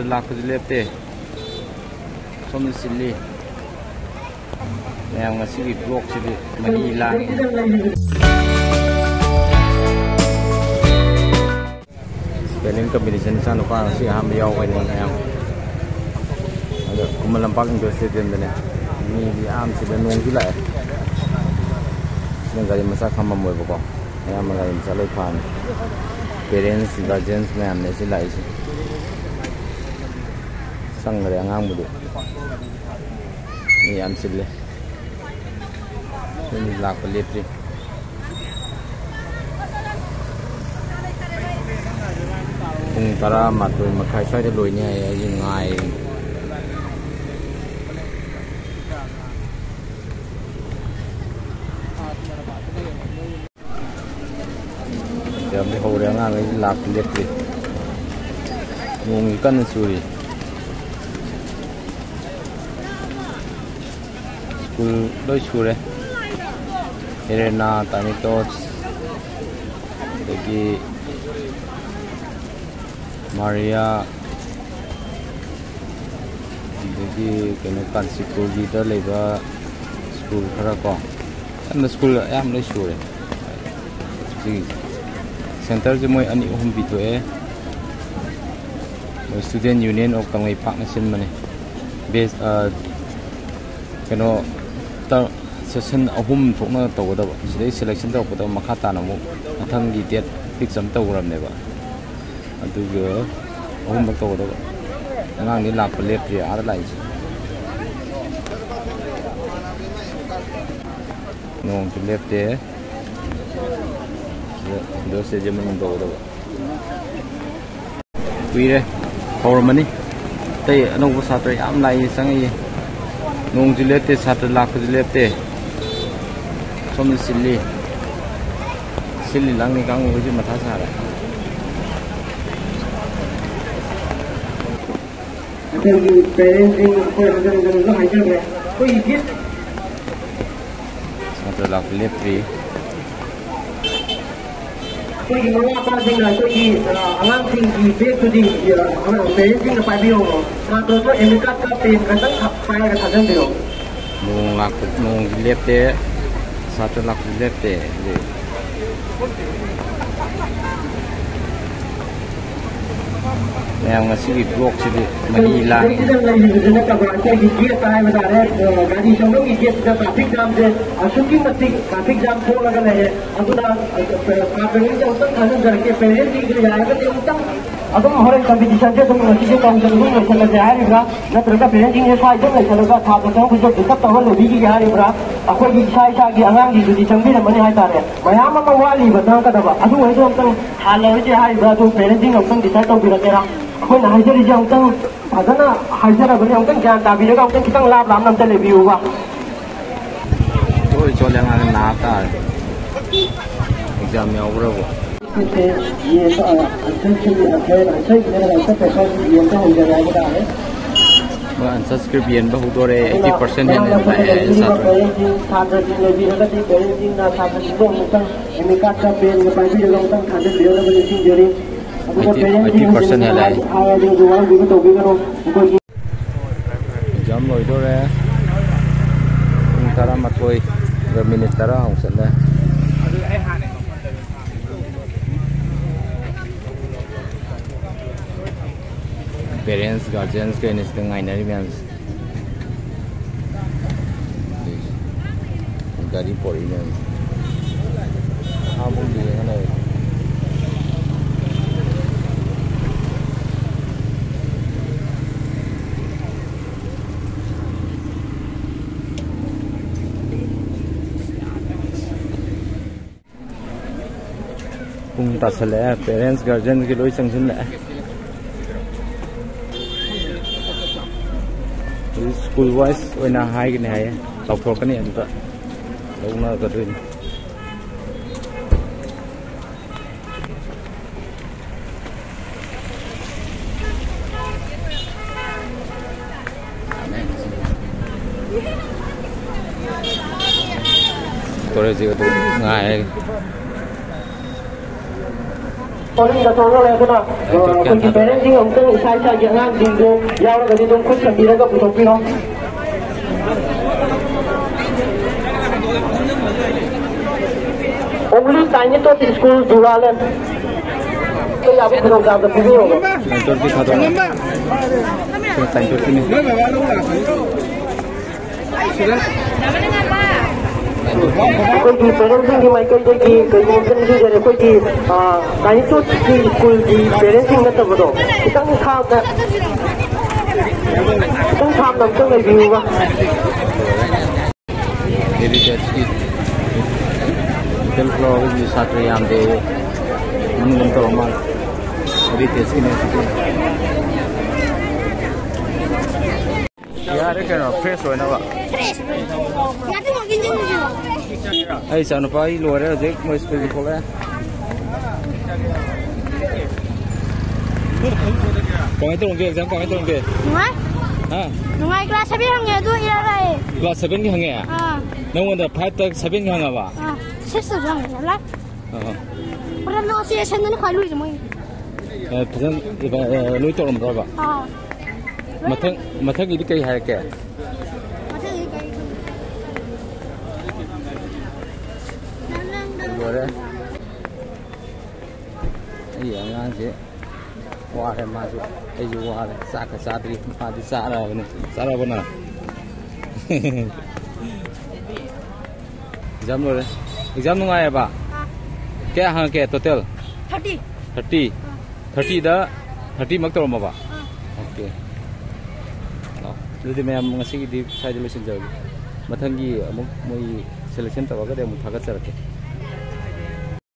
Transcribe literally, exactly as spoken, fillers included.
ꯂꯥꯛꯄꯁꯨ ꯂꯦꯞꯇꯦ꯫ ꯁꯣꯝꯗ ꯆꯤꯜꯂꯤ꯫ ꯃꯌꯥꯝ ꯉꯁꯤꯒꯤ vlogꯁꯤꯗꯤ ꯃꯍꯤ ꯂꯥꯡꯉꯤ꯫ Spelling competition ꯏꯆꯥ ꯅꯨꯄꯥ ꯉꯁꯤ ꯑꯍꯥꯟꯕ ꯌꯥꯎꯕꯅꯦ ꯃꯌꯥꯝ꯫ ꯑꯗꯣ ꯈꯨꯃꯟ ꯂꯝꯄꯥꯛ indoor stadiumꯗꯅꯦ꯫ ꯃꯤꯗꯤ ꯌꯥꯝ ꯆꯤꯜꯂꯦ, ꯅꯣꯡꯁꯨ ꯂꯥꯛꯑꯦ꯫ ꯁꯤꯅ ꯒꯥꯔꯤ ꯃꯆꯥ ꯈꯥꯝꯃꯝꯃꯣꯏꯕꯀꯣ꯫ ꯑꯌꯥꯝꯕ ꯒꯥꯔꯤ ꯃꯆꯥ ꯂꯣꯏ ꯐꯥꯔꯅꯤ꯫ Parents, guardians ꯃꯌꯥꯝꯅꯦ ꯁꯤ ꯂꯥꯛꯏꯁꯦ꯫ ꯆꯪꯈ꯭ꯔꯦ ꯑꯉꯥꯡꯕꯨꯗꯤ꯫ ꯃꯤ ꯌꯥꯝ ꯆꯤꯜꯂꯦ꯫ ꯃꯤ ꯂꯥꯛꯄ ꯂꯦꯞꯇ꯭ꯔꯤ꯫ ꯄꯨꯡ ꯇꯔꯥꯃꯥꯊꯣꯏ ꯃꯈꯥꯏ ꯁ꯭ꯋꯥꯏꯗ ꯂꯣꯏꯅꯤ ꯍꯥꯏꯌꯦ꯫ ꯑꯩꯁꯦ ꯉꯥꯏꯔꯤꯅꯤ꯫ Examꯗꯤ ꯍꯧꯔꯦ, ꯑꯉꯥꯡꯈꯩ ꯂꯥꯛꯄ ꯂꯦꯞꯇ꯭ꯔꯤ꯫ ꯅꯣꯡꯁꯤ ꯀꯟꯅ ꯆꯨꯔꯤ꯫ School ꯂꯣꯏ ꯁꯨꯔꯦ꯫ Arena, Tiny Tots, ꯑꯗꯒꯤ Maria, ꯑꯗꯒꯤ ꯀꯩꯅꯣ ꯀꯥꯟꯆꯤꯄꯨꯔꯒꯤꯗ ꯂꯩꯕ school ꯈꯔ ꯀꯣ, ꯑꯌꯥꯝꯕ school ꯑꯌꯥꯝꯕ ꯂꯣꯏ ꯁꯨꯔꯦ꯫ ꯁꯤꯒꯤ centreꯁꯦ ꯃꯣꯏ ꯑꯅꯤ ꯑꯍꯨꯝ ꯄꯤꯊꯣꯛꯑꯦ꯫ ꯃꯣꯏ Student Union of ꯀꯪꯂꯩꯄꯥꯛꯅ ꯁꯤꯟꯕꯅꯦ꯫ Best, ꯑ, ꯀꯩꯅꯣ, ꯇ-, session ꯑꯍꯨꯝ ꯊꯣꯛꯅ ꯇꯧꯒꯗꯕ꯫ ꯁꯤꯗꯩ selection ꯇꯧꯔꯛꯄꯗ ꯃꯈꯥ ꯇꯥꯅ ꯑꯃꯨꯛ ꯃꯊꯪꯒꯤ date fix ꯑꯃ ꯇꯧꯈ꯭ꯔꯕꯅꯦꯕ꯫ ꯑꯗꯨꯒ ꯑꯍꯨꯝꯂꯛ ꯇꯧꯒꯗꯕ꯫ ꯑꯉꯥꯡꯗꯤ ꯂꯥꯛꯄ ꯂꯦꯞꯇ꯭ꯔꯤ, ꯑꯥꯗ ꯂꯥꯛꯏꯁꯦ꯫ ꯅꯣꯡꯁꯨ ꯂꯦꯞꯇꯦ꯫ ꯁꯤꯗ indoor stadium ꯃꯅꯨꯡ ꯇꯧꯒꯗꯕ꯫ ꯀꯨꯏꯔꯦ ꯍꯧꯔꯝꯃꯅꯤ꯫ ꯑꯇꯩ ꯑꯅꯧꯕ ꯁꯥꯇ꯭ꯔ ꯌꯥꯝ ꯂꯥꯛꯏ, ꯆꯪꯉꯛꯏ꯫ ꯅꯣꯡꯁꯨ ꯂꯦꯞꯇꯦ, ꯁꯥꯇ꯭ꯔ ꯂꯥꯛꯄꯁꯨ ꯂꯦꯞꯇꯦ꯫ ꯁꯣꯝꯗ ꯆꯤꯜꯂꯤ꯫ ꯁꯤꯜꯂꯤ ꯂꯥꯡꯂꯤ ꯀꯥꯡꯕꯨꯈꯩꯁꯦ ꯃꯊꯥ ꯁꯥꯔꯦ꯫ ꯑꯩꯈꯣꯏꯒꯤ parentsꯁꯤꯡ ꯑꯩꯈꯣꯏ ꯍꯟꯖꯤꯟ ꯍꯟꯖꯤꯟꯅꯁꯨ ꯍꯥꯏꯖꯈ꯭ꯔꯦ꯫ ꯑꯩꯈꯣꯏꯒꯤ gift ꯁꯥꯇ꯭ꯔ ꯂꯥꯛꯄ ꯂꯦꯞꯇ꯭ꯔꯤ꯫ ꯑꯩꯈꯣꯏꯒꯤ ꯃꯃꯥ ꯃꯄꯥꯁꯤꯡꯅ ꯑꯩꯈꯣꯏꯒꯤ, ꯑ, ꯑꯉꯥꯡꯁꯤꯡꯒꯤ ꯕꯦꯒꯇꯨꯗꯤ, ꯑ, ꯄꯦꯔꯦꯟꯁꯁꯤꯡꯅ ꯄꯥꯏꯕꯤꯔꯣ꯫ ꯁꯥꯇ꯭ꯔꯗꯣ ꯑꯦꯃꯤꯀꯥꯠꯀ ꯄꯦꯟ ꯈꯛꯇꯪ ꯄꯥꯏꯔꯒ ꯊꯥꯖꯟꯕꯤꯔꯣ꯫ ꯅꯣꯡ ꯂꯥꯛꯄ, ꯅꯣꯡꯗꯤ ꯂꯦꯞꯇꯦ, ꯁꯥꯇ꯭ꯔ ꯂꯥꯛꯄꯗꯤ ꯂꯦꯞꯇꯦ ꯍꯧꯖꯤꯛ꯫ ꯃꯌꯥꯝ ꯉꯁꯤꯒꯤ ꯕ꯭ꯂꯣꯛꯁꯤꯗꯤ ꯃꯍꯤ ꯂꯥꯡꯉꯤ꯫ ꯁꯤꯗ ꯂꯩꯔꯤꯕꯁꯤ ꯅꯠꯇꯕ ꯑꯩꯈꯣꯏꯒꯤ ꯒꯦꯠꯇ ꯍꯥꯏꯕ ꯇꯥꯔꯦ, ꯑ, ꯒꯥꯔꯤ ꯆꯪꯐꯝꯒꯤ ꯒꯦꯠꯁꯤꯗ ꯇ꯭ꯔꯥꯐꯤꯛ ꯖꯥꯝꯁꯦ ꯑꯁꯨꯛꯀꯤ ꯃꯇꯤꯛ ꯇ꯭ꯔꯥꯐꯤꯛ ꯖꯥꯝ ꯊꯣꯛꯂꯒ ꯂꯩꯔꯦ꯫ ꯑꯗꯨꯅ, ꯑ, ꯁꯥꯇ꯭ꯔꯉꯩꯁꯦ ꯑꯃꯨꯛꯇꯪ ꯊꯥꯖꯤꯟꯖꯔꯛꯀꯦ, ꯄꯦꯔꯦꯟꯁꯁꯤꯡꯁꯦ ꯌꯥꯔꯒꯗꯤ ꯑꯃꯨꯛꯇꯪ ꯑꯗꯨꯝ ꯍꯣꯔꯦꯟ ꯀꯝꯄꯤꯇꯤꯁꯟꯁꯦ ꯑꯗꯨꯝ ꯉꯁꯤꯁꯦ ꯇꯧꯗꯅ ꯑꯗꯨꯝ ꯂꯣꯏꯁꯤꯜꯂꯁꯦ ꯍꯥꯏꯔꯤꯕ꯭ꯔꯥ? ꯅꯠꯇ꯭ꯔꯒ ꯄꯦꯔꯦꯟꯁꯁꯤꯡꯁꯦ ꯁ꯭ꯋꯥꯏꯗ ꯂꯩꯁꯜꯂꯒ ꯁꯥꯇ꯭ꯔ ꯆꯪꯉꯛꯄꯁꯦ ꯗꯤꯁꯇꯔꯕ ꯇꯧꯔ ꯂꯩꯕꯤꯈꯤꯒꯦ ꯍꯥꯏꯔꯤꯕ꯭ꯔꯥ? ꯑꯩꯈꯣꯏꯒꯤ ꯏꯁꯥ ꯏꯁꯥꯒꯤ ꯑꯉꯥꯡꯁꯤꯡꯗꯨꯗꯤ ꯆꯪꯕꯤꯔꯝꯃꯅꯤ ꯍꯥꯏꯇꯥꯔꯦ꯫ ꯃꯌꯥꯝ ꯑꯃ ꯋꯥꯠꯂꯤꯕ ꯆꯪꯉꯛꯀꯗꯕ, ꯑꯗꯨꯉꯩꯗꯣ ꯑꯃꯨꯛꯇꯪ ꯍꯥꯜꯂꯔꯣꯏꯁꯦ ꯍꯥꯏꯔꯤꯕ꯭ꯔꯥ? ꯑꯗꯨ ꯄꯦꯔꯦꯟꯁꯁꯤꯡ ꯑꯃꯨꯛꯇꯪ ꯗꯤꯁꯥꯏꯠ ꯇꯧꯕꯤꯔꯛꯀꯦꯔꯥ? ꯑꯩꯈꯣꯏꯅ ꯍꯥꯏꯖꯔꯤꯁꯦ ꯑꯃꯨꯛꯇꯪ ꯐꯖꯅ ꯍꯥꯏꯖꯔꯕꯅꯤ, ꯑꯃꯨꯛꯇꯪ ꯒ꯭ꯌꯥꯟ ꯇꯥꯕꯤꯔꯒ ꯑꯃꯨꯛꯇꯪ ꯈꯤꯇꯪ ꯂꯥꯞ ꯂꯥꯞꯅ ꯑꯝꯇ ꯂꯩꯕꯤꯌꯨꯕ꯫ ꯂꯣꯏ ꯆꯣꯠꯂꯦ, ꯑꯉꯥꯡ ꯅꯥ ꯇꯥꯔꯦ꯫ ꯑꯦꯛꯖꯥꯝ ꯌꯥꯎꯕ꯭ꯔꯕꯨ? ꯁꯤꯁꯦ ꯌꯦꯟꯕ, ꯑ, ꯑꯟꯁꯔ ꯁ꯭ꯀ꯭ꯔꯤꯞ, ꯑꯟꯁꯔ, ꯑꯟꯁꯔ ꯏꯅꯔꯒ ꯑꯟꯁꯔ ꯄꯦꯄꯔꯁꯤ ꯌꯦꯟꯕ ꯍꯧꯖꯔꯦ ꯍꯥꯏꯕ ꯇꯥꯔꯦ꯫ ꯃꯣꯏ ꯑꯟꯁꯔ ꯁ꯭ꯀ꯭ꯔꯤꯞ ꯌꯦꯟꯕ ꯍꯧꯗꯣꯔꯦ, ꯑꯗꯨꯅ ꯑꯩꯠꯇꯤ ꯄꯥꯔꯁꯦꯟ ꯍꯦꯟꯅ ꯃꯌꯥꯝꯅ ꯂꯥꯛꯑꯦ ꯁꯥꯇ꯭ꯔ꯫ ꯄꯦꯔꯦꯟꯁꯁꯤꯡ, ꯁꯥꯇ꯭ꯔꯁꯤꯡ ꯂꯩꯕꯤꯔꯒꯗꯤ ꯄꯦꯔꯦꯟꯁꯁꯤꯡꯅ ꯁꯥꯇ꯭ꯔꯁꯤꯡꯕꯨ ꯑꯃꯨꯛꯇꯪ ꯑꯦꯃꯤꯀꯥꯠꯀ ꯄꯦꯟꯒ ꯄꯥꯏꯕꯤꯔꯒ ꯑꯃꯨꯛꯇꯪ ꯊꯥꯖꯤꯟꯕꯤꯔꯝꯅꯕ ꯅꯤꯡꯁꯤꯡꯖꯔꯤ꯫ ꯑꯗꯨꯒ ꯑꯩꯠꯇꯤ, ꯄꯦꯔꯦꯟꯁꯁꯤꯡ ꯑꯩꯠꯇꯤ ꯄꯥꯔꯁꯦꯟ ꯍꯥꯏꯁꯤꯅ ꯍꯦꯜꯂꯛꯑꯦ꯫ ꯍꯥꯏ-, ꯍꯥꯏꯔꯗꯤ ꯍꯧꯖꯤꯛ ꯋꯥꯍꯪꯕꯤꯕ ꯇꯧꯕꯤꯒꯅꯨ꯫ ꯑꯩꯈꯣꯏꯒꯤ ꯑꯦꯛꯖꯥꯝ ꯂꯣꯏꯗꯣꯔꯦ꯫ ꯄꯨꯡ ꯇꯔꯥꯃꯥꯊꯣꯏꯒ ꯃꯤꯅꯤꯠ ꯇꯔꯥꯃꯨꯛ ꯆꯠꯂꯦ꯫ ꯄꯦꯔꯦꯟꯁ, ꯒꯥꯔꯖꯤꯌꯟꯁ ꯀꯩꯅ ꯁꯤꯗ ꯉꯥꯏꯅꯔꯤ ꯃꯌꯥꯝꯁꯦ꯫ ꯒꯥꯔꯤ ꯄꯣꯔꯛꯏ ꯃꯌꯥꯝꯁꯦ꯫ ꯑꯥꯕꯨꯛ ꯌꯦꯡꯉ ꯂꯩꯔꯦ꯫ ꯄꯨꯡ ꯇꯥꯁꯜꯂꯛꯑꯦ, ꯄꯦꯔꯦꯟꯁ ꯒꯥꯔꯖꯤꯌꯟꯒꯤ ꯂꯣꯏ ꯆꯪꯁꯤꯜꯂꯛꯑꯦ꯫ ꯁ꯭ꯀꯨꯜ ꯋꯥꯏꯁ ꯑꯣꯏꯅ ꯍꯥꯏꯒꯅꯤ ꯍꯥꯏꯌꯦ, ꯂꯥꯎꯊꯣꯔꯛꯀꯅꯤ ꯑꯗꯨꯗ ꯂꯧꯅꯒꯗꯣꯏꯅꯤ꯫ ꯇꯧꯔꯁꯤ ꯑꯗꯨ ꯉꯥꯏꯔꯒꯦ꯫ ꯃꯅꯨꯡꯗ ꯊꯣꯛꯍꯜꯂꯦ꯫ ꯑꯗꯨꯅ ꯑꯩꯈꯣꯏꯒꯤ ꯄꯦꯔꯦꯟꯁꯁꯤꯡ ꯑꯃꯨꯛꯇꯪ ꯏꯁꯥ ꯏꯁꯥꯒꯤ ꯑꯉꯥꯡꯁꯤꯡꯗꯨ ꯌꯥꯎꯔꯒꯗꯤ ꯑꯗꯨꯝ ꯈꯨꯠ ꯁꯝꯕꯤꯔꯒ ꯄꯨꯊꯣꯛꯄꯤꯔꯣ꯫ Only Tiny Tots School, Dugaland꯫ ꯌꯥꯕ ꯈꯨꯗꯣꯡꯆꯥꯕꯗꯣ ꯄꯤꯕꯤꯌꯣꯕ꯫ ꯇꯥꯏꯅꯤꯇꯣꯠꯀꯤ ꯊꯥꯗꯣꯛꯑꯣ꯫ ꯁꯤꯅ ꯇꯥꯏꯅꯤꯇꯣꯠꯀꯤꯅꯤ꯫ ꯑꯩꯈꯣꯏꯒꯤ ꯄꯦꯔꯦꯟꯁꯁꯤꯡꯒꯤ ꯃꯥꯏꯀꯩꯗꯒꯤ ꯀꯩꯒꯨꯝꯕ ꯑꯝꯇ ꯅꯤꯡꯁꯤꯡꯖꯔꯤ꯫ ꯑꯩꯈꯣꯏꯒꯤ, ꯑ, ꯇꯥꯏꯅꯤꯇꯣꯠꯀꯤ ꯁ꯭ꯀꯨꯜꯒꯤ ꯄꯦꯔꯦꯟꯁꯁꯤꯡ ꯅꯠꯇꯕꯗꯣ, ꯈꯤꯇꯪ ꯊꯥꯞꯅ, ꯈꯤꯇꯪ ꯊꯥꯞꯅ ꯑꯝꯇꯪ ꯂꯩꯕꯤꯌꯨꯕ꯫ ꯍꯦꯔꯤꯇꯦꯖꯀꯤ ꯂꯤꯇꯜ ꯐ꯭ꯂꯥꯋꯔꯒꯤ ꯁꯥꯇ꯭ꯔ ꯌꯥꯝꯗꯦ, ꯃꯅꯨꯡꯗ ꯇꯧꯔ ꯃꯥꯜꯂꯦ꯫ ꯍꯦꯔꯤꯇꯦꯖꯀꯤꯅꯦ ꯁꯤꯗꯤ꯫ ꯌꯥꯔꯦ ꯀꯩꯅꯣ, ꯐ꯭ꯔꯦꯁ ꯑꯣꯏꯅꯕ꯫ ꯐ꯭ꯔꯦꯁ꯫ ꯉꯥꯛꯇꯪ ꯋꯥꯀꯤꯡ ꯆꯠꯂꯨꯁꯤꯔꯣ? ꯑꯩ ꯏꯆꯥꯅꯨꯄꯥ ꯑꯩ ꯂꯣꯏꯔꯦ ꯍꯧꯖꯤꯛ, ꯃꯣꯏ ꯁ꯭ꯀꯨꯜꯒꯤ ꯊꯣꯛꯂꯛꯑꯦ꯫ ꯀꯃꯥꯏꯅ ꯇꯧꯔꯝꯒꯦ, ꯑꯦꯛꯖꯥꯝ ꯀꯃꯥꯏꯅ ꯇꯧꯔꯝꯒꯦ? ꯅꯨꯡꯉꯥꯏ꯫ ꯍꯥ? ꯅꯨꯡꯉꯥꯏ, ꯀ꯭ꯂꯥꯁ ꯁꯚꯦꯟ ꯍꯪꯉꯦ ꯑꯗꯨ ꯏꯔꯥꯏ ꯂꯥꯏꯌꯦ꯫ ꯀ꯭ꯂꯥꯁ ꯁꯚꯦꯟꯒꯤ ꯍꯪꯉꯦ? ꯑꯥ꯫ ꯅꯪꯉꯣꯟꯗ ꯐꯥꯏꯚꯇ ꯁꯚꯦꯟꯒꯤ ꯍꯪꯉꯕ? ꯑꯥ, ꯁꯤꯛꯁꯇꯁꯨ ꯍꯪꯉꯦ, ꯂꯥꯏ꯫ ꯑꯥ꯫ ꯄ꯭ꯔꯣꯕ꯭ꯂꯦꯝꯗꯣ ꯁꯤ ꯁꯟꯗꯅ ꯈ꯭ꯋꯥꯏ ꯂꯨꯔꯤꯁꯦ ꯃꯣꯏ꯫ ꯑꯦ, ꯐꯖꯅ ꯏꯕ-, ꯑꯦ, ꯂꯣꯏ ꯇꯧꯔꯝꯕ꯭ꯔꯕ? ꯑꯥ꯫ ꯃꯊꯪ, ꯃꯊꯪꯒꯤꯗꯤ ꯀꯩ ꯍꯥꯏꯔꯛꯀꯦ? ꯃꯊꯪꯒꯤꯗꯤ ꯀꯩ ꯈꯪꯗꯦ꯫ ꯂꯣꯏꯔꯦ꯫ ꯑꯩꯒꯤ ꯑꯉꯥꯡꯁꯦ ꯋꯥꯔꯦ ꯃꯥꯁꯨ, ꯑꯩꯁꯨ ꯋꯥꯔꯦ꯫ ꯆꯥꯛꯀ ꯆꯥꯗ꯭ꯔꯤ, ꯃꯥꯗꯤ ꯆꯥꯔꯕꯅꯤ꯫ ꯆꯥꯔꯕꯣ ꯅꯪ? ꯑꯦꯛꯖꯥꯝ ꯂꯣꯏꯔꯦ꯫ ꯑꯦꯛꯖꯥꯝ ꯅꯨꯡꯉꯥꯏꯌꯦꯕ? ꯑꯥ꯫ ꯀꯌꯥ ꯍꯪꯉꯛꯀꯦ ꯇꯣꯇꯦꯜ? ꯊꯥꯔꯇꯤ꯫ ꯊꯥꯔꯇꯤ? ꯑꯥ꯫ ꯊꯥꯔꯇꯤꯗ ꯊꯥꯔꯇꯤꯃꯛ ꯇꯧꯔꯝꯃꯕ? ꯑꯥ꯫ ꯑꯣꯀꯦ꯫ ꯑꯣ, ꯑꯗꯨꯗꯤ ꯃꯌꯥꯝ ꯉꯁꯤꯒꯤꯗꯤ ꯁ꯭ꯋꯥꯏꯗ ꯂꯣꯏꯁꯤꯟꯖꯔꯒꯦ꯫ ꯃꯊꯪꯒꯤ ꯑꯃꯨꯛ ꯃꯣꯏ ꯁꯦꯂꯦꯛꯁꯟ ꯇꯧꯔꯒꯗꯤ ꯑꯃꯨꯛ ꯊꯥꯒꯠꯆꯔꯛꯀꯦ꯫